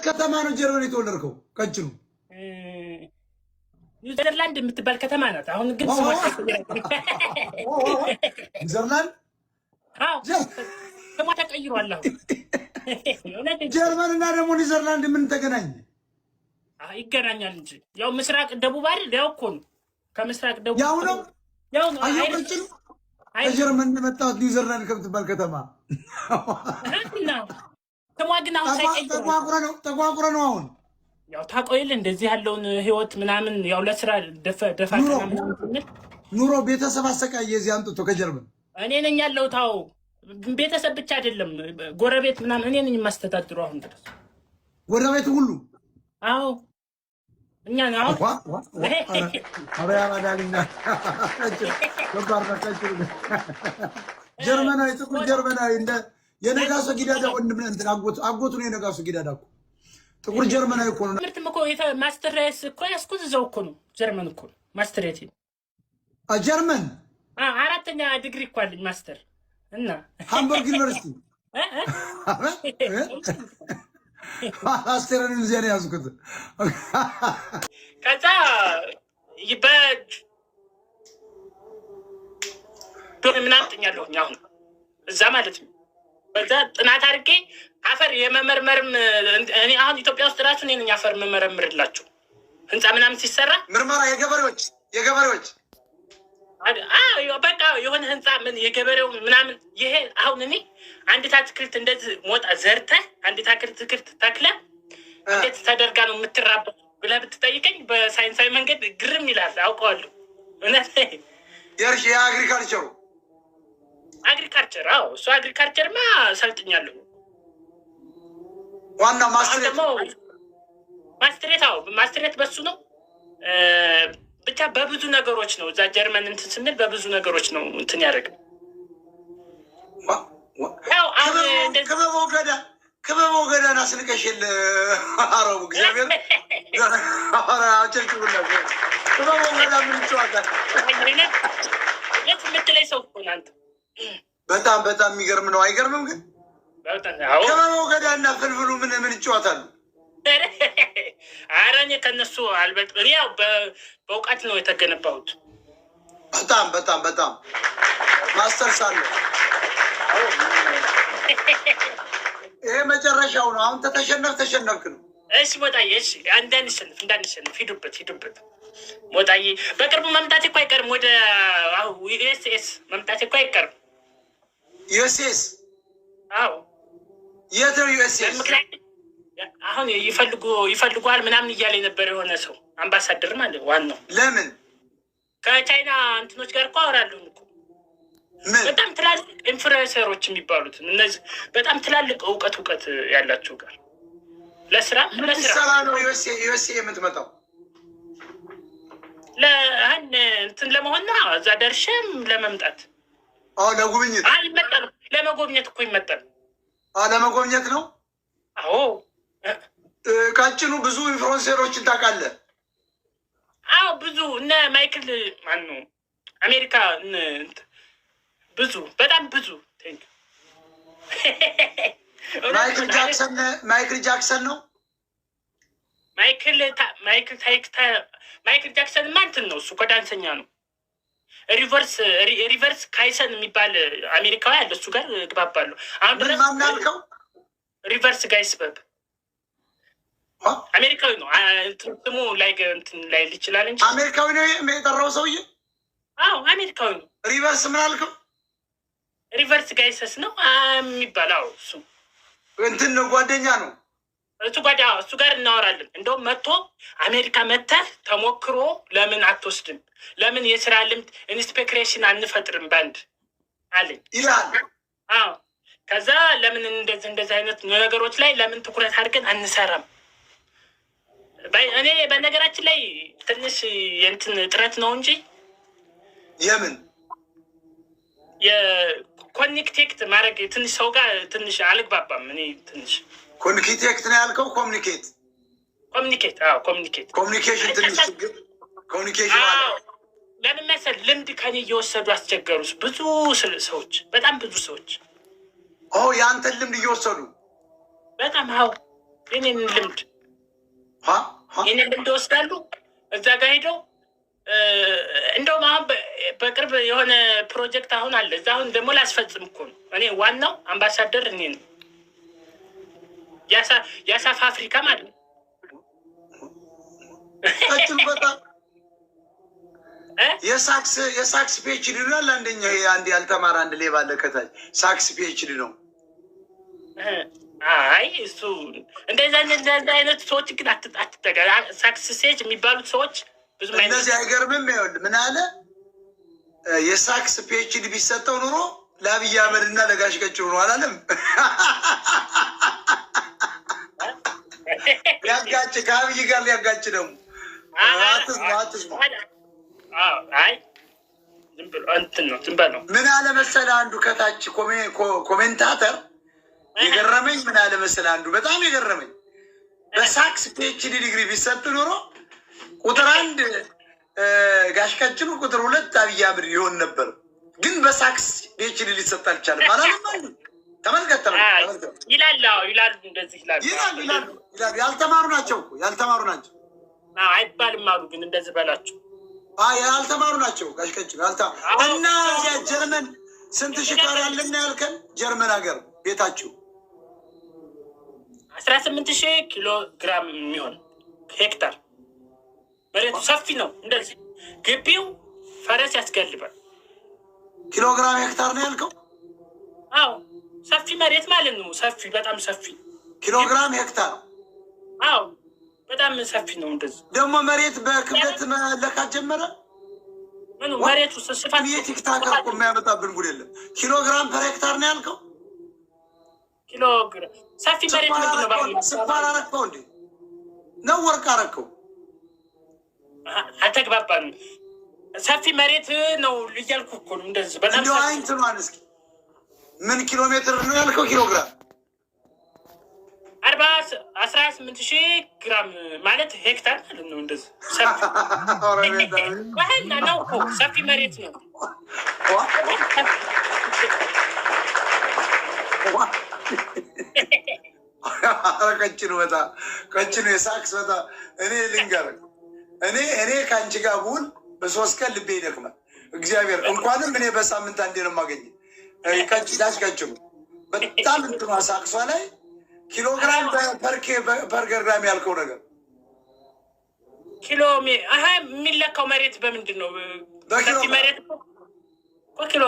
ከተማ ነው ጀርመን የተወለድከው? ቀጭኑ። ኒውዚርላንድ የምትባል ከተማ ናት። አሁን ግን ስሟ ኒውዚርላንድ? አዎ፣ ስሟ ተቀይሯል። አሁን ጀርመን እና ደግሞ ኒውዚርላንድ ምን ተገናኘ? ይገናኛል እንጂ፣ ያው ምስራቅ ደቡብ አይደል? ያው እኮ ነው፣ ከምስራቅ ደቡብ። ያው ነው። ያው ነው። አየው ቀጭኑ፣ ከጀርመን የመጣሁት ኒውዚርላንድ ከምትባል ከተማ። እና ስሟ ግን አሁን ሳይቀይር ጠቋቁረ ነው አሁን። ያው ታውቀው የለ እንደዚህ ያለውን ህይወት ምናምን፣ ያው ለስራ ደፋ ኑሮ ቀና ምናምን ስንል። ኑሮ ቤተሰብ አሰቃየ እዚህ አምጥቶ ከጀርመን። እኔ ነኝ ያለሁት። አዎ፣ ቤተሰብ ብቻ አይደለም፣ ጎረቤት ምናምን እኔ ነኝ የማስተዳድረው አሁን ድረስ። ጎረቤት ሁሉ? አዎ፣ እኛ ነው አሁን። አበያ ከባድ ነው። ቀጭኑ ጀርመናዊ፣ ጥቁር ጀርመናዊ፣ እንደ የነጋሶ ጊዳዳ ወንድም እንትን አጎቱ ነው። የነጋሶ ጊዳዳ እኮ ጥቁር ጀርመናዊ እኮ ነው። ትምህርትም እኮ ማስተሬስ እኮ ያስኩት እዛው እኮ ነው፣ ጀርመን እኮ ነው ማስተሬት። ጀርመን? አራተኛ ዲግሪ እኮ አለኝ master እና ሃምበርግ ዩኒቨርሲቲ ማስተርን እዚያ ነው ያዝኩት። ከዛ ምናምን ጥኛለሁኝ አሁን እዛ ማለት ነው። በዛ ጥናት አድርጌ አፈር የመመርመርም፣ እኔ አሁን ኢትዮጵያ ውስጥ ራሱ እኔ ነኝ አፈር መመረምርላቸው ህንፃ ምናምን ሲሰራ። ምርመራ የገበሬዎች? በቃ የሆነ ህንፃ ምን የገበሬው ምናምን፣ ይሄ አሁን እኔ አንዲት አትክልት እንደዚህ ሞጣ ዘርተህ፣ አንዲት አትክልት ተክለህ እንዴት ተደርጋ ነው የምትራባው ብለህ ብትጠይቀኝ በሳይንሳዊ መንገድ ግርም ይላል። አውቀዋለሁ። እውነት። የእርሻ የ agriculture ኡ? Agriculture፣ አዎ፣ እሱ agriculture ማ ሰልጥኛለሁ። ዋና አሁን ማስትሬት? ደግሞ ማስትሬት፣ አዎ፣ ማስትሬት በሱ ነው። ብቻ በብዙ ነገሮች ነው፣ እዛ ጀርመን እንትን ስንል በብዙ ነገሮች ነው እንትን ያደርግ ያው አሁን እንደዚህ። ክበበው ገዳ፣ ክበበው ገዳን አስንቀሽ የለ አረቡ እግዚአብሔር አጨብጭቡላት። ክበበው ገዳ ምን ይጫወታል? የት የምትለኝ ሰው እኮ ነህ አንተ። በጣም በጣም የሚገርም ነው። አይገርምም ግን? በጣም፣ አዎ። ክበበው ገዳና ፍልፍሉ ምን ምን ይጫወታሉ? ኧረ እኔ ከእነሱ አልበልጥም። እኔ ያው በእውቀት ነው የተገነባሁት። በጣም በጣም በጣም ማስተርስ አለ። ይሄ መጨረሻው ነው። አሁን ተተሸነፍ ተሸነፍክ ነው። እሺ ሞጣዬ፣ እሺ፣ እንዳንሸንፍ እንዳንሸንፍ፣ ሂዱበት ሂዱበት። ሞጣዬ፣ በቅርቡ መምጣቴ እኮ አይቀርም። ወደ ዩኤስኤስ መምጣቴ እኮ አይቀርም። ዩኤስኤስ? አዎ። የት ነው ዩኤስኤስ? ምክንያቱም አሁን ይፈልጉሃል ምናምን እያለ የነበረ የሆነ ሰው፣ አምባሳደር ማለት ዋናው። ለምን? ከቻይና እንትኖች ጋር እኮ አወራለሁ እኮ። ምን? በጣም ትላልቅ influencer ኦች የሚባሉት፣ እነዚህ በጣም ትላልቅ እውቀት ያላቸው ጋር ለስራ ለስራ። ሰራ ነው ዩኤስኤ የምትመጣው? ለአን እንትን ለመሆን ነው፣ እዛ ደርሼም ለመምጣት። አዎ፣ ለጉብኝት? አልመጣም፣ ለመጎብኘት እኮ ይመጣል። አዎ፣ ለመጎብኘት ነው። አዎ። ቀጭኑ፣ ብዙ influencer ኦችን ታውቃለህ? አዎ፣ ብዙ፣ እነ ማይክል ማን ነው አሜሪካ እነ እንትን ብዙ፣ በጣም ብዙ። Thank you። ማይክል ጃክሰን፣ ማይክል ጃክሰን ነው። ማይክል ማይክል ታይክ ማይክል ጃክሰን ማ እንትን ነው፣ እሱ እኮ ዳንሰኛ ነው። ሪቨርስ ካይሰን የሚባል አሜሪካዊ አለ። እሱ ጋር እግባባለሁ። አሁን ምን ድረስ ማን ያልከው? ሪቨርስ ጋይስ በብ አሜሪካዊ ነው። እንትን ስሙ ላይ እንትን ላይ ይችላል እንጂ። አሜሪካዊ ነው የጠራው ሰውዬ? አዎ፣ አሜሪካዊ ነው። ሪቨርስ ምን አልከው? ሪቨርስ ጋይሰስ ነው የሚባል፣ አዎ እሱ። እንትን ነው፣ ጓደኛ ነው። እሱ ጓዳ፣ እሱ ጋር እናወራለን። እንደውም መጥቶ አሜሪካ መጥተህ ተሞክሮ ለምን አትወስድም? ለምን የስራ ልምድ inspiration አንፈጥርም ባንድ አለኝ። ይላል። አዎ፣ ከዛ ለምን እንደዚህ እንደዚህ አይነት ነገሮች ላይ ለምን ትኩረት አድርገን አንሰራም? እኔ በነገራችን ላይ ትንሽ የእንትን ጥረት ነው እንጂ። የምን? የ connect ማድረግ ትንሽ ሰው ጋር ትንሽ አልግባባም። እኔ ትንሽ ኮኒክቴክት ነው ያልከው? Communicate? Communicate፣ አዎ፣ communicate። Communication ትንሽ ችግር communication አለ። አዎ፣ ለምን መሰል፣ ልምድ ከኔ እየወሰዱ አስቸገሩስ ብዙ ሰዎች፣ በጣም ብዙ ሰዎች። ኦ፣ የአንተን ልምድ እየወሰዱ? በጣም፣ አዎ። የኔን ልምድ የኔን ልምድ ይወስዳሉ። እዛ ጋር ሄደው እንደውም አሁን በቅርብ የሆነ ፕሮጀክት አሁን አለ እዛ። አሁን ደግሞ ላስፈጽም እኮ ነው እኔ ዋናው አምባሳደር እኔ ነው። የአሳፍ አፍሪካ ማለት ነው። ቀጭኑ በጣም የሳክስ PhD ነው። አንደኛ አንድ ያልተማረ አንድ ሌባ አለ ከታች ሳክስ PhD ነው። አይ እሱ እንደዛ አይነት ሰዎች ግን አትጠጋ። ሳክስ ሴጅ የሚባሉት ሰዎች ብዙ እነዚህ አይገርምም። ይኸውልህ ምን አለ የሳክስ PhD ቢሰጠው ኑሮ ለአብይ አህመድ እና ለጋሽ ቀጭኑ ነው አላለም? ሊያጋጭ ከአብይ ጋር ሊያጋጭ ደግሞ አትስማ አትስማ። አይ ዝም ብሎ እንትን ነው ዝም በለው። ምን አለ መሰለህ አንዱ ከታች commentator የገረመኝ ምን አለ መሰለህ አንዱ በጣም የገረመኝ በሳክስ PhD ዲግሪ ቢሰጥ ኖሮ ቁጥር 1 ጋሽ ቀጭኑ ቁጥር 2 አብይ አህመድ ይሆን ነበር። ግን በሳክስ PhD ሊሰጥ አልቻለም አላለም። አንዱ ተመልከት ተመልከት ይላል ይላሉ፣ እንደዚህ ይላሉ ይላሉ ይላሉ። ያልተማሩ ናቸው እኮ ያልተማሩ ናቸው አይባልም አሉ። ግን እንደዚህ በላቸው ያልተማሩ ናቸው ጋሽ ቀጭኑ እና እዚያ ጀርመን ስንት ሺህ ካሬ አለና ያልከን ጀርመን ሀገር ቤታችሁ 18,000 ኪሎ ግራም የሚሆን ሄክታር መሬቱ ሰፊ ነው። እንደዚህ ግቢው ፈረስ ያስገልባል። ኪሎ ግራም ሄክታር ነው ያልከው? አዎ ሰፊ መሬት ማለት ነው። ሰፊ በጣም ሰፊ ኪሎ ግራም ሄክታር። አዎ በጣም ሰፊ ነው። እንደዚህ ደግሞ መሬት በክብደት መለካት ጀመረ። ምኑ መሬቱ ስፋት የ TikTok እኮ የሚያመጣብን ጉድ የለም። ኪሎ ግራም per ሄክታር ነው ያልከው? ኪሎ ግራም ሰፊ መሬት ነው። ስኳር አረከው እንዴ ነው ወርቅ አረከው? አልተግባባንም። ሰፊ መሬት ነው እያልኩ እኮ ነው። እንደዚህ በጣም እንደው አይንትኗን እስኪ ምን ኪሎ ሜትር ነው ያልከው? ኪሎ ግራም 18,000 ግራም ማለት ሄክታር ማለት ነው። እንደዚህ ሰፊ ነው እኮ ሰፊ መሬት ነው። ቀጭኑ በጣም ቀጭኑ የሳክስ በጣም እኔ ልንገርህ፣ እኔ ከአንቺ ጋር ብውል በ3 ቀን ልቤ ይደክማል። እግዚአብሔር እንኳንም እኔ በሳምንት አንዴ ነው የማገኘው። ቀጭኑ በጣም እንትኗ ሳክሷ ላይ ኪሎግራም per ግራም ያልከው ነገር ኪሎ የሚለካው መሬት በምንድን ነው? መሬት ኪሎ